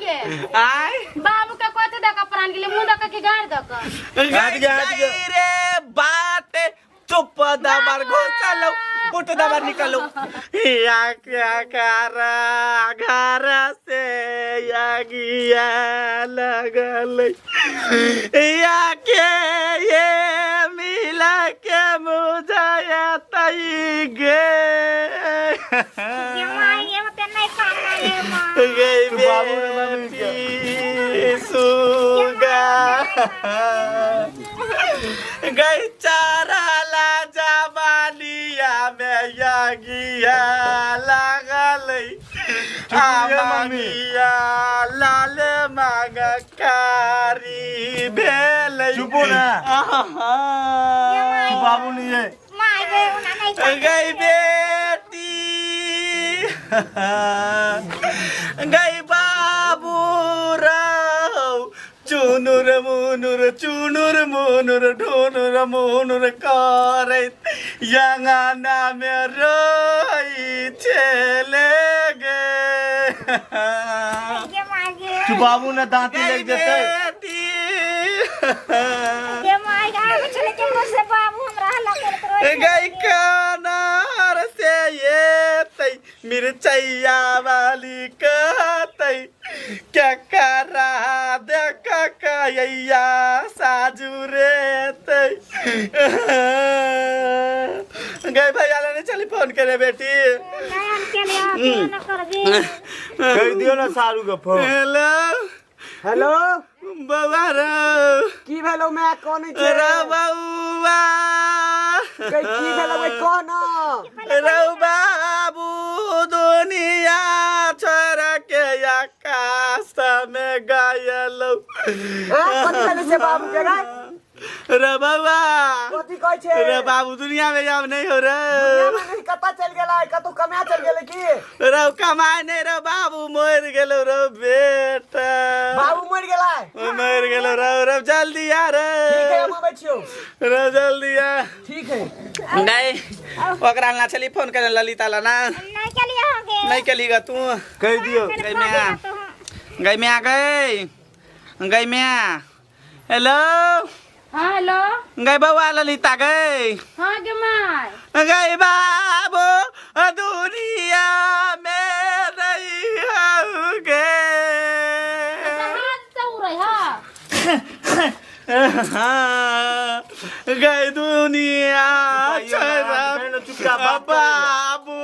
गे आय बाबू के कथी दऽ कऽ प्राण गेलै मुँह दऽ कऽ कि गाड़ि दऽ कऽ गई रे बात चुप दबार घुसलो पुट दबार निकलो या क्या कर घर से या गिया लगल या के ये मिला के मुझे तई गे ये माँ ये होते नहीं खाना ये माँ गई तू बाबू रे मम्मी के। बेटी सुगा गई चाराला जवानिया में यागिया लागल चुप मम्मी। आमागिया लाल मांग कारी भेल चुपो ना। आहा। तू बाबू नहीं है माँ ये उना नहीं खाना गई बेटी गई बाबू राव चुनुर मुनुर चुनुर मुनुर ढुनुर मुनुर करैत अंगना मे रोई छेले गे ये माँ ये तू बाबू ने दांती गई लग जेतै बेटी ये माँ आबै छलै के से बाबू हमरा हल्ला करैत रहै गई कनार से ये तई मिरचैया वाली कहतै क्या करा देख कयैया साजू रे तई गई भैया ले चली फोन करे बेटी नहीं हम के लिए न करबी कह दियो ना सारू के फोन हेलो हेलो बौआ रो की भेलौ my कनै छै रो बौआ गै की भेलौ गै कह न रौ बाबू दुनिया छोड़ के आकाश में गयलौ ए कथी भेलै से बाबू के गै रे बौआ कथी कहै छै रे बाबू दुनिया में अब नहीं हो रे दुनिया में नहीं कतऽ चलि गेलै कतौ कमाए चलि गेलै की रौ कमाए नहीं रे बाबू मर गेलो रो बेटा बाबू मरि गेलै मर गेलो रो रो जल्दी आ रे ठीक है हम अबै छियौ रो जल्दी आ ठीक है नहीं ओकरा ना चली फोन करे ललिता ला ना नहीं केलिए अहाँके नहीं केली गा तू कहि दियौ गई मैं गई मैं आ गई गई मैं हेलो हाँ हेलो गई बउआ ललिता गई हाँ गे माय गई बाबू दुनिया में नहीं होगे जहाज से उड़ै हा हाँ, गई दुनिया चुप चुपचाप बात करै बाबू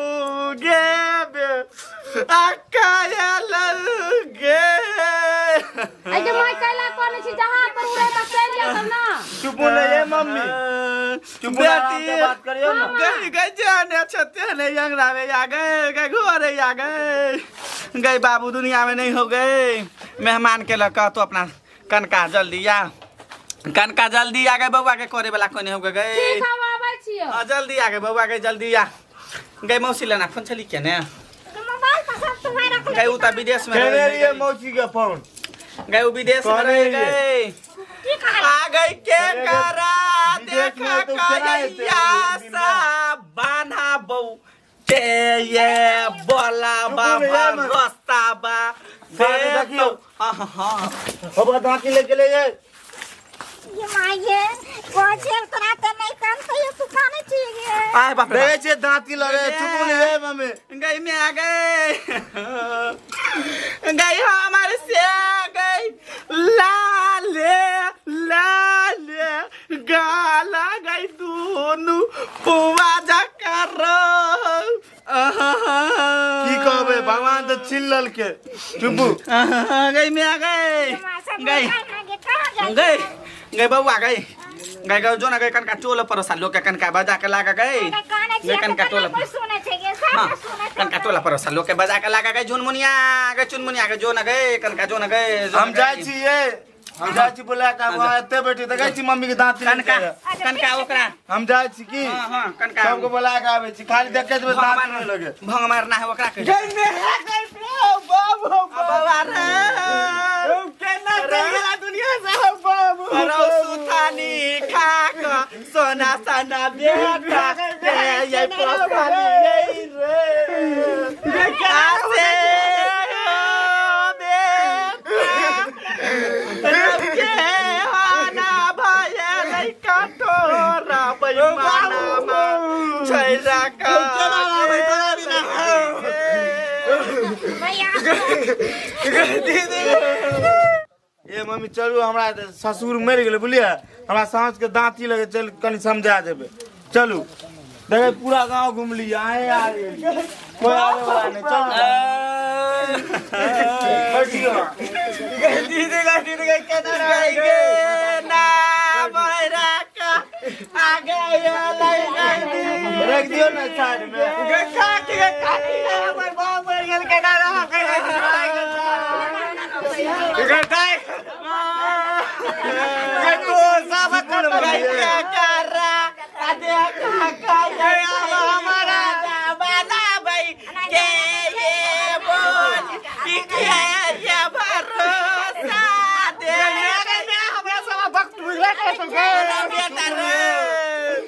गे बे अकायल गे ऐ गे माय कैला कोने छी जहाज पर उड़ै त चलि जाउ तब ना चुप बोले ये मम्मी चुप बोले, आराम से बात करियो ना गई गई जाने छते नहीं अंगना में आ गए गई घरे आ गए गई बाबू दुनिया में नहीं हो गए मेहमान के लग तो अपना कनका जल्दी आ कनका जल्दी आ गए बउआ के करे वाला कोने हो गए ठीक हम आबै छियौ हाँ, जल्दी आ गए बउआ के जल्दी आ गई मौसी लेना फोन चली के ने मोबाइल पर सब तुम्हारा रखले गई उ त विदेश में केने रहे रहिए मौसी के फोन गई उ विदेश में कहने रह रहिए। गई की कहै आ गई के अरे करा विदेश देखा में तो केना हेतै? कहिया सा बान्हा बौ के ये बोला चुप बाबा रे यार। रस्ता बा सारे देखियौ। हाँ हाँ हाँ ओकरा दाँती ले गेलै ये ये माय ये कोचे तोरा ते नहीं काम तो ये तू खाने चाहिए आए बाप रे देखै छियै दाँती लड़े चुप ने रे मम्मी गई में आ गए गई हमारे से गई लाले लाले गाला गई दोनों पुआ जा करो की कहबै भगवान तऽ छीन लेलकै चुपू गई में आ गए गई गई गई बउआ गई गई गई जो ना गई कनका टोल परोसा लोग के कनका बजा के लागा गई गई कनका टोल हाँ कनका टोला परोसा लोग के बजा के लागा गई झुनमुनिया गई चुनमुनिया गई जो ना गई कनका जो ना गई जो ना हम जाइ गई। छी ये हम जाइ छी बोला के वहाँ एते बैठी देखै छी मम्मी के दाँत कनका कनका ओकरा हम जाइ छी की हाँ हाँ कनका सबके बोला के आबै छी खाली देखै छी दाँत नहि लगे भंग मारना है ओकरा के गई में है गई बाबू बउआ रे केना चल गेला दुनिया से हौ बाबू रौ सुथानी खा क सोना सना बेटा रे ये पखानी रे आसे हो बेटी ए मम्मी चलू, हमरा तऽ ससुर मरि गेलै बुझलियै। हमरा साँझ के दाँती लगे, चल कनि समझा देबै। चलू, देखे पूरा गाँव घुमली, आए आ गेली, कोई आवे वाला नहीं। चलू, बैठियो। दीदी गई, दीदी गई, केना गई गे ना बहरा का आगे लाई गई। रख दियो ना साइड में। गे काकी, गे काकी, गे हमर बाप मर गेल, केना रह गई गे दाई गे तो सब कर गई के करा आ देखा का अब हमारा जमाना भाई के ये बोल कि के ये भरोसा दे। हमरा सब वक्त बुझला कर सब गे बेटा रे।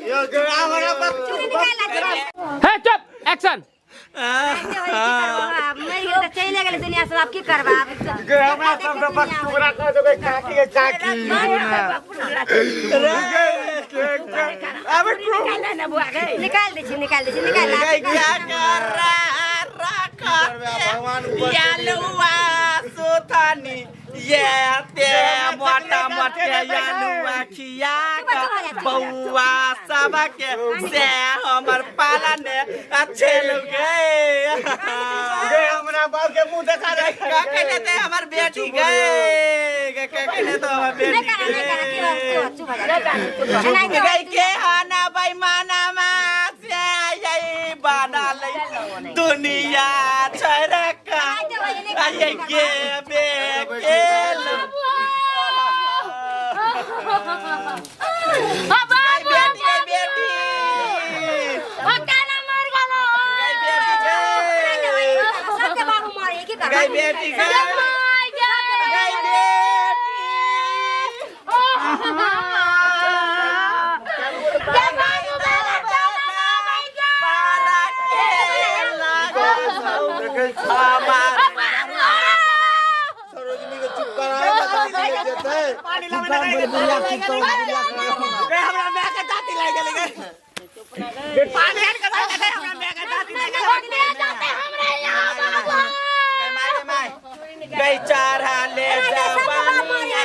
यो हमरा वक्त। हे चुप, एक्शन। मरि गेल तऽ चलि गेलै दुनिया से, आब की करबा आब? गे हमरा सब के वक्त पूरा कर देबै काकी, गे काकी। अब निकाल दै छी, निकाल दै छी, निकाल। गई क्या करा रखा भगवान ऊपर या लुआ सुथानी ये ते मोटा मोटे या लुआ खिया का बउआ सबके से हमर पालन अच्छे लोग गए। गे हमरा बाप के मुंह देखा रे। का कहने ते हमर बेटी गए, का कहने तो हमर बेटी नहि काना, नहि काना, की बात, चुप चुप भऽ जा, चुप एनाहिते। गई के हना बेईमाना मा से यही बना ले दुनिया छरका ये के बे खेल। बाबू। बेटी गई, बेटी। ओ केना मर गेलो? गई बेटी गई। सबके बाबू मरे, की करबा? गई बेटी गई। My गे। गई बेटी। गे बाबू बेला चला my गे। पारा के लागल देखै छी। हमार सरोजनी के चुप कराए के दाँती लागि जेतै। पानी लावे ना गे, हमरा माय के दाँती लागि गेलै गे। गे पानी आन के दाँती गे, हमरा माय के दाँती लागि गेलै। बकरे जाते हमरा यहाँ बाबू। गई माय रे माय गई चढ़ा ले जवानिया।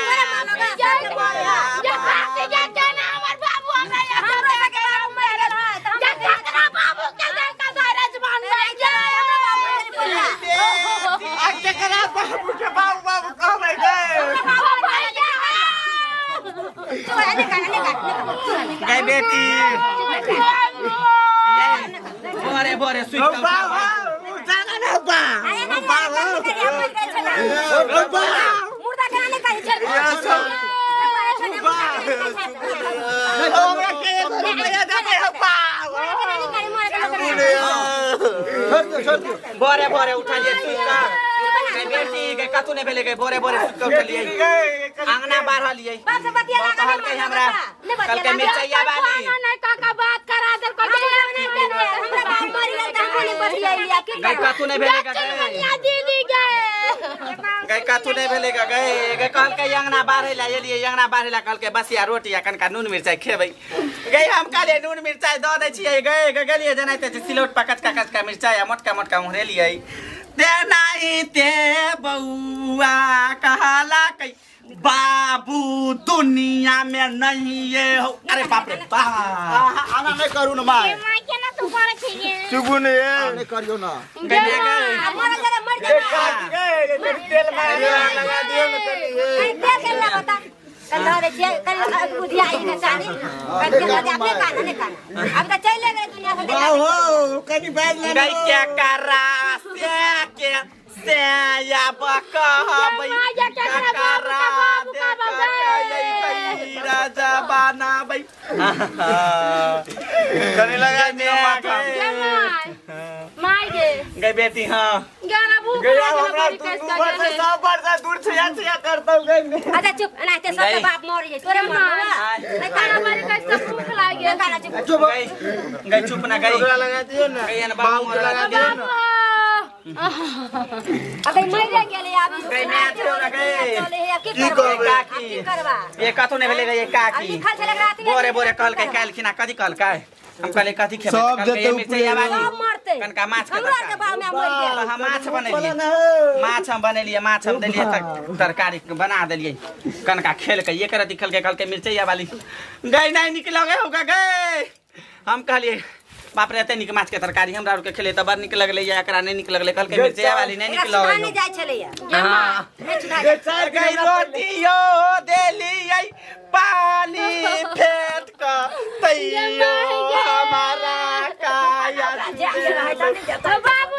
ये काकी के केना हमर बाबू हमरा यहाँ हमरो सबके बाबू मरि गेल है तऽ ये ककरा बाबू के देखा सारा जबान में गे। आ केकरा बाबू के बाबू बाबू कहबै गे? बाबू भाई गे। चुप हो जा, निकाल निकाल निकाल। गई बेटी भोरे भोरे सुति कऽ बाबू जागा ना बा। मुर्दा केना निकाली? चल। हमरा के एक रुपया देबै हो बाबू? भोरे भोरे उठलिए सुति कऽ। गई बेटी गई, कतौ नहि भेलै गई, भोरे भोरे सुति कऽ उठलिए, अंगना बाढ़लिए। बाप से बतिया लागल। कहलकै हमरा, कहलकै मिरचैया वाली। ना नहीं काका बात करा देल को। हमरा बाप मरि गेल तऽ हमहूँ नहि बतियैली, आब की गई करब? कतौ नहि भेलै गई। चुनमुनिया दीदी गे। गई कतौ नहि भेलै गई। गई कहलकै अंगना बाढ़ै लए एलियै, अंगना बाढ़ै लए कहलकै बसिया रोटी आ कनिका नून मिरचाइ खेबै गई। हम कहलियै नून मिरचाइ दऽ दै छियै गई। गई गेलियै जेनाहिते जे सिलौट पर कचका कचका मिरचाइ आ मोटका मोटका उहरेलियै ते नाही ते बौआ कहला कै बाबू दुनिया में नहीं ये हो। अरे बाप रे बाप। आना नहि करू ने माय। माय, केना तू करै छी गे? चुपू ने ये। नहि करियौ ना। गई गई। मर गेलै, मर गेलै। काकी गे, तेल मार लगा दियो ने कनि ये। कनि तेल के लगा, कनि धऽ दै छियै, कनि बुधिया ई के चानी कनि तेल दऽ दे। अपने काना, नहि काना, आब तऽ चलि गेलै दुनिया से। बाबू कनि बाज ले। गई के करा से के से या बकहबै ककरा देख राजा बनाबै। कनि लगा दियो माथा। गे my, my गे। गई बेटी, हाँ। गाना भूख गई लागल। हमरा बड़ी दुनू कष्ट वर्ष गे। सब वर्ष दूर छिया छिया करतौ गई। अच्छा चुप, एनाहिते सबके गई। बाप मरि जाइ, तोरे मरलौ नहि खाना काना। बड़ी कष्ट भूख लागि नहि काना, चुप। गई गई, चुप ना गई। ओकरा लगा दियो ने। गई ने बाबू बाबू के लगा दियो ने। अगर मरि गेलै आब। गई माय छोड़ गई। चले हे, आब की की करबै? कहबै? आब की करबा? ये कथो नहि भेलै गई आब काकी। लिखल छलै राति में। बोरे बोरे कहलकै काल्हि खिना कथी कहलकै? हम कहले कथी खेबै सब तऽ कहलकै, जेतै ये मिरचैया उपरे। वाली सब मरतै। कनका माछ के हमरा के तरकारी। बाप माय मरि गेल। तऽ हम माछ बनेलियै, माछ हम बनेलियै, माछ हम देलियै तऽ तरकारी बना देलियै। कनका खेलकै, एक रत्ती खेलकै, कहलकै मिरचैया वाली गई नहीं निक लगे होगा गई। हम कहलियै बाप रे, एते नीक माछ के तरकारी हमरा आरके खेलियै तऽ बड़ नीक लगलै, या एकरा नहि नीक लगलै। कहलकै मिरचैया वाली नहि एकरा नीक सुधा लगै। नहि जाइ छलैया। हाँ। नहि सुधा जाइ। गई रोटियो देलियै पानी फेट कऽ तैयो हमारा काया तो बाबू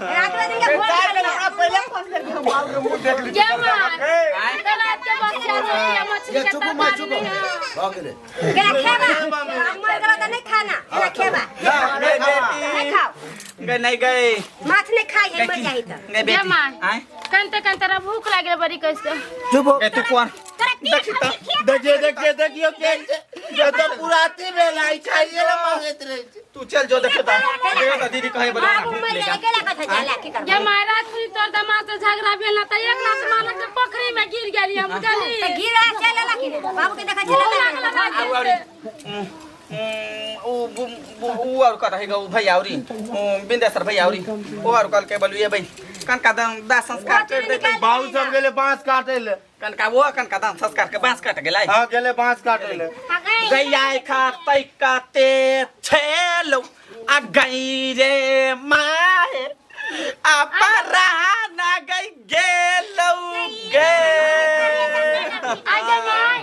रात दिन के भोज छलैया। गे माय, तऽ रात के बच्चा रोटी आ मछली के तरकारी नहीं है। भऽ गेलै। केना खेबा? मर गेलो तऽ नहि खाना, एना खेबा? गई बेटी। नहि खाओ। गई नहीं गई। माछ नहि खाइ है, मर जाही तऽ। गई गे बेटी। माय, आय कनते कनते रा भूख लागल बड़ी कस के। चुप हो। गई तू कोन देखी तऽ। देखियो देखियो देखियो के ये तो पूरा अथी भेल आई खाइए ला मांगैत रहै छै। तू चल जो, देखो तऽ, देखो तऽ दीदी कहे बोले। बाबू मर गेलै, केला कथा जाला की करबै? गे माय, रात खुनी तोर दामाद से झगड़ा भेल ना तऽ एक लाख मारलक से पोखरी में गिर गेली हम, बुझली? तऽ गिरा चल एला कि नहि? बाबू के देखै भूख छलै। लागल रात आउ से। उ उ और कर रहेगा उ भैया औरी बिंदेश्वर भैया औरी ओ और कहलकै बोलू ये भाई कनका दाम दाह संस्कार कर देतै। बाबू सब गेलै बांस काटै ले। कनका वो कनका दाम संस्कार के बांस कट गेलै। हाँ गेलै बांस काटै ले। गैया खातै कते छेलो आ गई रे माए आ पराना गई गेलौ गे। आइ गे माय,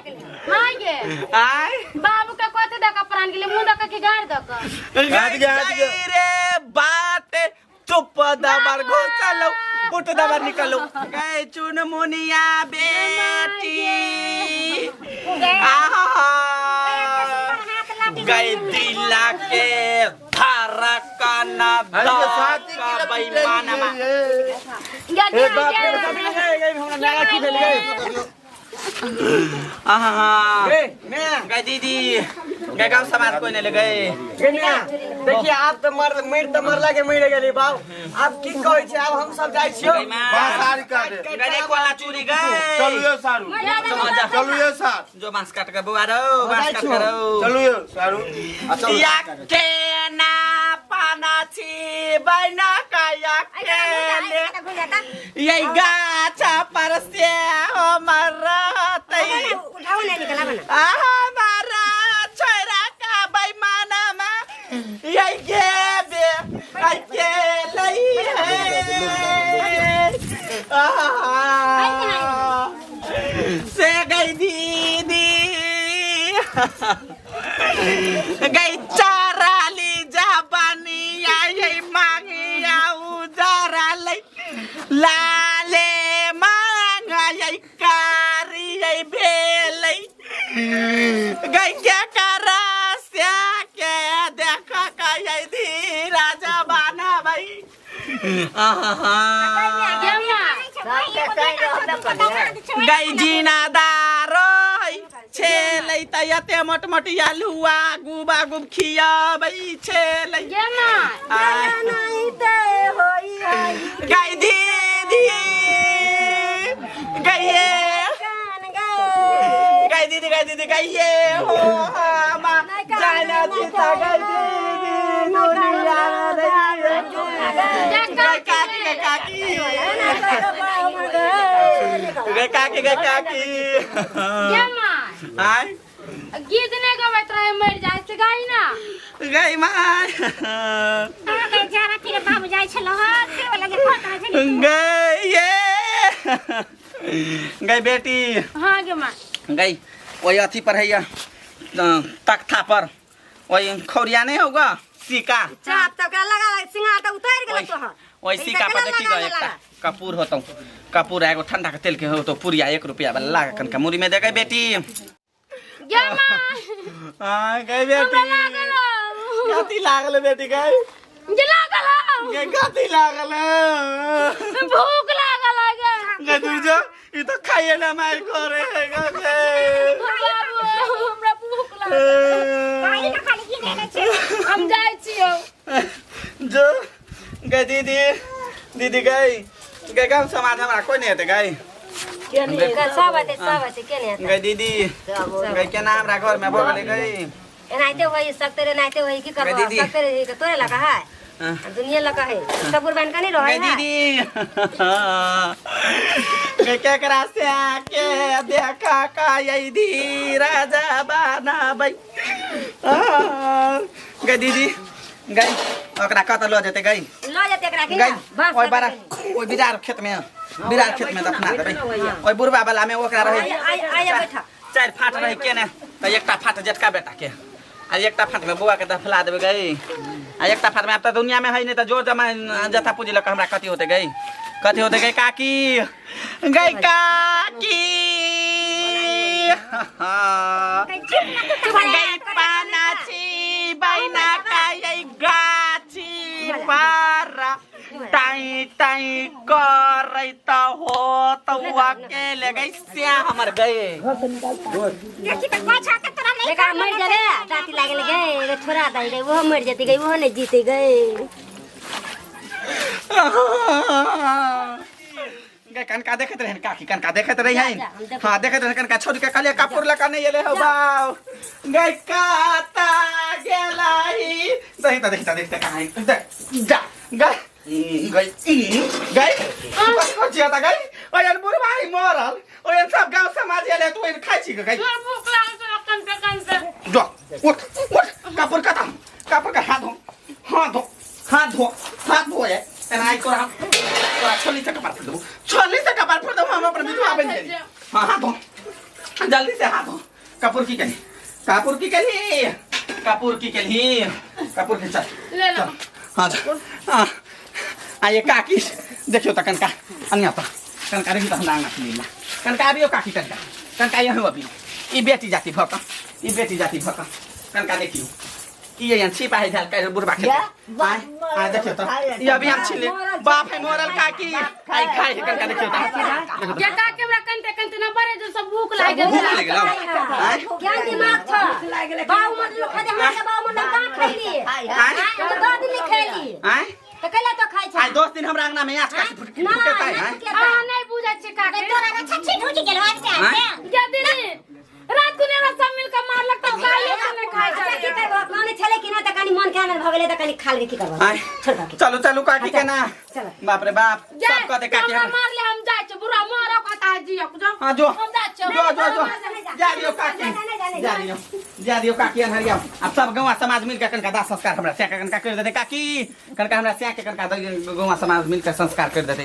माय गे। आय बाबू के कथी दऽ कऽ प्राण गेलै, मुँह दऽ कऽ कि गाड़ि दऽ कऽ? हट गया, हट गया। गई रे बात चुप दबर घुसलो पुट दबर निकलो गए चुन मुनिया बेटी आहा गई दिला के धरकन अरे तो साथी की दक बेईमानमा। गे ए बाप गे रे। गई हमरा नागा की भेल गई? आहा ए मैं गई दीदी गए गाँव समाज कोई नहीं ले गए। गे मैं देखिए आप तो मर मर तऽ मरला के मरि गेली बाबू, आब की कहै छै, आब हम सब जाइ छियौ। गई माँ। बांस आर काटे। गई रे कोला चूरी गए। चलू यो सारू, चलू यो सार। जो बांस काट कर बुआ रो, बांस काट कर रो। चलू यो सारू। या के ना पाना छी बैना काया केले ये गाछ पर से हमर रहतै। उठाओ नहि निकलाब ना। हमारा छोरा का बेईमानमा ये गे बे अकेले है। आहा, से गई दीदी गई चाराली जबानिया ये मांगिया उजारा लै लाले मांगा ये कारी ये भेलै गई क्या करा स्या के देखा का ये धीरा जबाना भाई। आहा गे माय, गई जीनादार छेलै त एते मोट मोट आलुआ गुबा गुब खियाबै छेलै। गे माय, आय। नहि तऽ होई हई। गई दीदी गइए कान गए। गई दीदी, गई दीदी गइए हो हमा जाना सीता गई दीदी दुनिया रे। गई काकी, गई काकी, गई काकी, गई काकी। गे माय, आय। गीत नहि गबैत रहे मरि जाइ से गाई ना। गई माय। बाबू जाइ छलो हँ से वाला जे फोटो छलै। गई ये गई बेटी। हाँ गे माय। गई वही अथी पर है या तख्ता पर वही खौरिया नहीं होगा सिक्का। चाप तऽ ओकरा लगा सिंगार तऽ उतरि गेल तोहर। वही सिक्का पर देखी गई एकटा कपूर होतौ, कपूर एगो ठंडा के तेल के होतौ पुरिया 1 रुपया वाला लागा कनका मुरी में दे गई बेटी। गे माय, हाँ गई बेटी। हमरा लागल हौ। कथी लागल बेटी गई? गे लागल हौ। गई कथी लागल? भूख लागल है गे। गई दूर जो ई तो खाइए ना मार करे है गे। बाबू हमरा भूख लागल। हम जाइ छियौ। जो गई दीदी, दीदी गई गई गाँव समाज हमरा कोई नहीं हेतै गई। सब हेतै, सब हेतै, के नहि हेतै? गई दीदी गई केना हमरा घर में भऽ गेलै गई। एनाहिते होई सकते रे एनाहिते होई की करबो दीदी। सकते रे के तोरे लगा है हाँ। आ दुनिया लगा है सब कुर्बान का नहीं रहे गई है दीदी गई क्या करा से आके देखा का यही दी राजा बनाबै गई दीदी गई ओकरा कत लऽ जेतै गई ल जेते एकरा के गई बांस ओइ बारा ओइ बिरार खेत में बिरार खेत में दफना देबै ओइ बुढ़बा वाला में ओकरा रहै आया आया आया बैठा चारि फाट रहै केने तऽ एकटा फाट जेठका बेटा के आ एकटा फाट में बौआ के दफला देबै गई आ एकटा फाट में आब तऽ दुनिया में है नहीं तऽ जोर जमा जथा पूजी लऽ कऽ हमरा कथी होतै गई कथी होतै गई काकी गई काकी गई पानाची बैना काई गाछी पर टाई टाई करै त हो त अकेले गई स्या हमर गए देखा मर जाबे दाँती लागल गए एगो छोरा दई गए ओहो मर जेते गए ओहो नहीं जीते गए गए कनका देखैत रहन काकी कनका देखैत रही जा, जा, हम देखैत हाँ देखैत रहन कनका छोड़ के कहलिए कपूर लगा नहीं एले हो बाव गए काता गेलाई दही त देखता देखता कहाँ है देख जा गए गई गई कथी करै छियै त गई ओहन बुढ़बा ही मरल ओहन सब गाँव समाज एले तू ओहन खाइ छी गई तोरा भूख लागल छौ कनते कनते जो उठ उठ कपूर कतम कपूर का हाथ धो हाथ धो हाथ धो हाथ धो ये एना आई तोरा तोरा छोली से कपार फोड़ देबो छोली से कपार फोड़ देबो हम अपन विधवा बन गेली हाँ हाथ धो जल्दी से हाथ धो कपूर की कही कपूर की कही कपूर की कही कपूर की चल ले लो चल हाँ चल हाँ आ ये काकी देखियो त कनका अन्य त कनका रही त हमरा आंगना मिलला कनका अबियो काकी कनका कनका यहाँ अबियो ई बेटी जाति भक ई बेटी जाति भक कनका देखियो ई यहाँ छिपा है झाल कर बुढ़बा खेल आय आय देखियो त ई अभी हम छिले बाप है मोरल काकी खाई खाई है कनका देखियो त देखियो त के काकी हमरा कनते कनते न बड़े जो सब भूख लागि गेल भूख लागि गेल आय ज्ञान दिमाग छ बाउ मतलब खा दे हमरा के बाउ मतलब कहाँ खैली आय हम तो 2 दिन नहीं खैली आय तो कैला तो खाइ छ आय 10 दिन हमरा अंगना में आँच काटी फुट ना फुटेतै ना आय फुकेतै। अहाँ नहि बुझै छी काकी तोरा रे छछी ढुकि गेल आज से आँय? के दीदी रात को नेरा सब मिलकर मारलक तऽ गालियो के नहि खाइ अच्छा छै की करबो कने छले कि ना त कनी मन के आनंद भऽ गेलै त कनी खा लेबै की करबो आय छोड़ दो चलू चलू काकी के ना चलो। बाप रे बाप जा सब कहते काकी हमरा हमरा मारले हम जाइ छी बुढ़ा मारक आता जियक जो हाँ जो हम जाइ छी जो जो जो जा दियो काकी जा, जा, जा, जा। जा दियो जा दियो काकी अनहरिया अब सब गाँव समाज मिलकर कनका दाह संस्कार हमरा स्या के कनका कर देते काकी कनका हमरा स्या के कनका गाँव समाज मिलकर संस्कार कर देते।